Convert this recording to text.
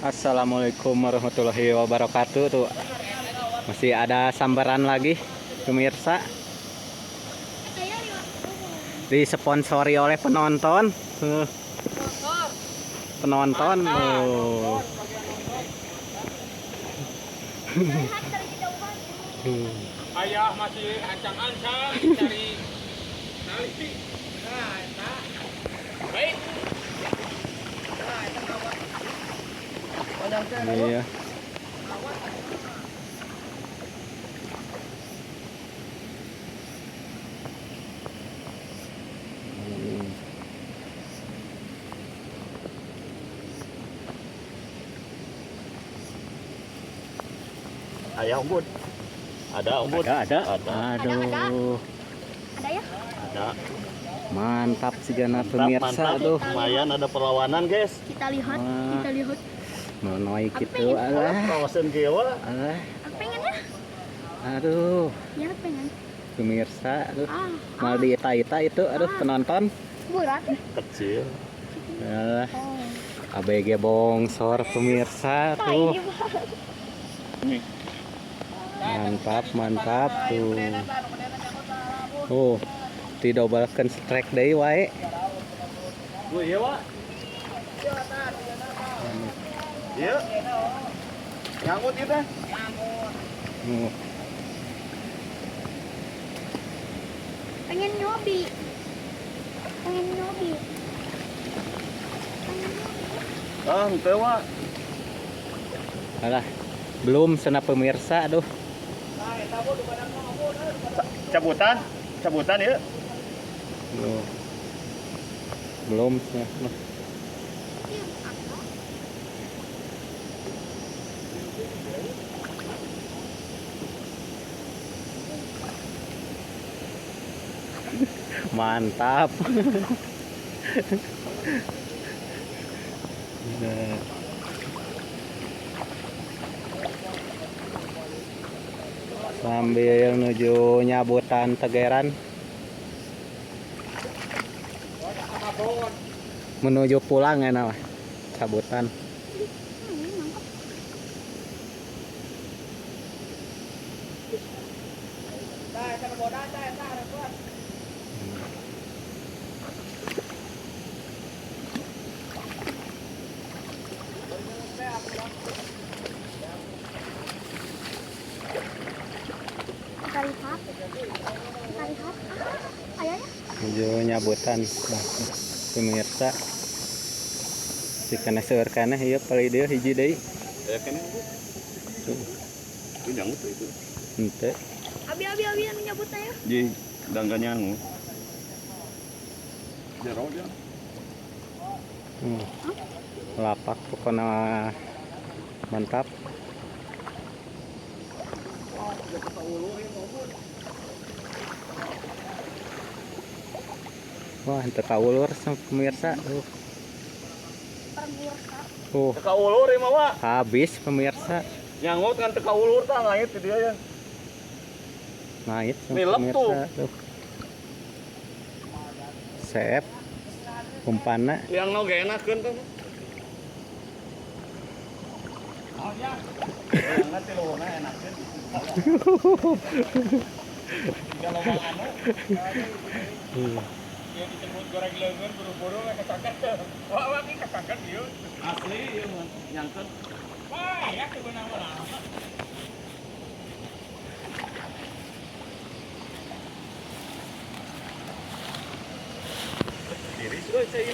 Assalamualaikum warahmatullahi wabarakatuh. Tuh masih ada sambaran lagi pemirsa, disponsori oleh penonton. Penonton tuh. Ayah masih ancang-ancang cari tali. Nah, eta. Baik. Iya. Ayah umbut. Ada umbut. Ada, ada. Ada. Aduh. Ada ya? Ada. Mantap sih jana pemirsa Mantap, tuh. Lumayan ada perlawanan, guys. Kita lihat, Wah. kita lihat. Nonoi gitu alah. Kawasan kieu. Alah. Aku pengen ya. Aduh, Ya pengen. pemirsa aduh. Ah, Mal diita-ita itu aduh penonton. berat ya. Kecil. Alah, Oh. ABG bongsor pemirsa tuh. Ini. Mantap, mantap tuh. Oh, didobalkeun strike deui wae. Bu, iya, Wak. Iya. Nyangkut ieu teh. Pengen nyobi. Pengen nyobi. Pengen nyobi. Ah, henteu, Wak. Alah, belum sana pemirsa aduh. Cabutan. Cabutan ieu. Tuh. Belum sana. Mantap. Nah. Sambil menuju nyabutan tegeran. Menuju pulang ya nah. Cabutan. Kita lihat. Kita lihat. Ah, ayahnya. Menuju nyabutan. Nah, pemirsa. Si kana seueur kana ieu paling dieu hiji deui. Ya kan. Tuh, Itu nyangkut tuh itu. henteu. Abi abi abi anu nyabutnya ya. Ji, dangga nyangkut. Jero dia. Lapak pokoknya mantap. Wah, henteu kaulur sama pemirsa. Tuh. Pemirsa. Tuh, Teu kaulur ieu mah, Wak. habis pemirsa. Nyangkut kan teu kaulur tah ngait di dia ya. Ngait sama Nilep tuh. pemirsa tuh. Sep. Umpanna. Yang nu ge enakeun teh. Oh ya. Yang teh leuweungna enakeun. Jika lobang anu. Dia disebut goreng leungeun buru-buru we kesangket. Wah, wah ini kesangket ieu. Asli ieu mah nyangkut. Wah, ya kebeunang-beunang. Tiris euy cenah.